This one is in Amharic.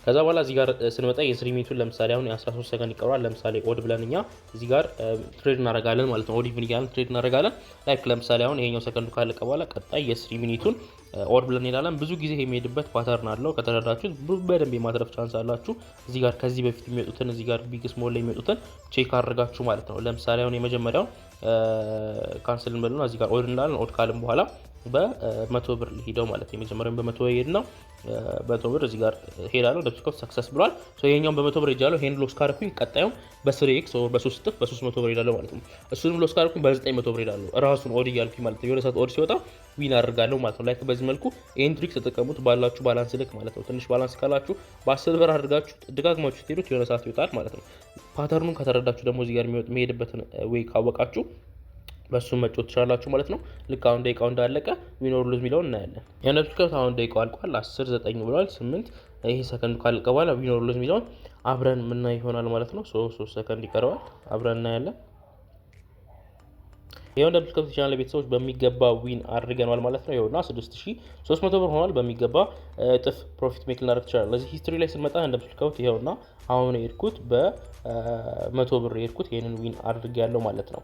ከዛ በኋላ እዚህ ጋር ስንመጣ የ 3 minute ኡን ለምሳሌ አሁን የ13 ሰከንድ ይቀረዋል። ለምሳሌ odd ብለን እኛ እዚህ ጋር trade እናደርጋለን ማለት ነው። Odd even እያልን trade እናደርጋለን። Like ለምሳሌ አሁን ይሄኛው ሰከንዱ ካለቀ በኋላ ቀጣይ የ 3 minute ኡን odd ብለን እንሄዳለን። ብዙ ጊዜ የሚሄድበት pattern አለው። ከተረዳችሁት በደንብ የማትረፍ chance አላችሁ። እዚህ ጋር ከዚህ በፊት የሚወጡትን፣ እዚህ ጋር big small ላይ የሚወጡትን check አድርጋችሁ ማለት ነው። ለምሳሌ አሁን የመጀመሪያው cancel እንበልና እዚህ ጋር odd እንላለን። Odd ካልን በኋላ በ100 ብር ሄደው ማለት ነው። የመጀመሪያውን በ100 ሄድ ነው። 100 ብር እዚህ ጋር ሄዳለሁ። ደብስኮፍ success ብሏል። ይሄኛውን በ100 ብር ሄጃለሁ። ይሄን loss ካረኩኝ ቀጣዩም በ 3 x በ3 እጥፍ በ300 ብር ሄዳለሁ ማለት ነው። እሱንም loss ካረኩኝ በ900 ብር ሄዳለሁ። ራሱን odd እያልኩኝ ማለት ነው። የሆነ ሰዓት odd ሲወጣ win አድርጋለሁ ማለት ነው። Like በዚህ መልኩ ይሄን trick ተጠቀሙት ባላችሁ balance ልክ ማለት ነው። ትንሽ balance ካላችሁ በ10 ብር አድርጋችሁ ደጋግማችሁ ስትሄዱት የሆነ ሰዓት ይወጣል ማለት ነው። Pattern ኡን ከተረዳችሁ ደግሞ እዚህ ጋር የሚሄድበትን way ካወቃችሁ በእሱም መጫወት ትችላላችሁ ማለት ነው። ልክ አሁን ደቂቃው እንዳለቀ win or lose የሚለውን እናያለን። የነብስ አሁን ደቂቃው አልቋል። 10 9 ብሏል። 8፣ ይሄ ሰከንዱ ካለቀ በኋላ win or lose የሚለውን አብረን የምናይ ይሆናል ማለት ነው። 3 ሰከንድ ይቀረዋል። አብረን እናያለን። ይኸው እንደምትከፍቱ ቻናል ቤተሰቦች በሚገባ win አድርገናል ማለት ነው። ይኸውና 6300 ብር ሆኗል። በሚገባ እጥፍ profit make ልናደርግ ትችላል። ለዚህ history ላይ ስንመጣ እንደምትከፍቱት ይኸውና አሁን የሄድኩት በ100 ብር የሄድኩት ይህንን win አድርጌያለሁ ማለት ነው።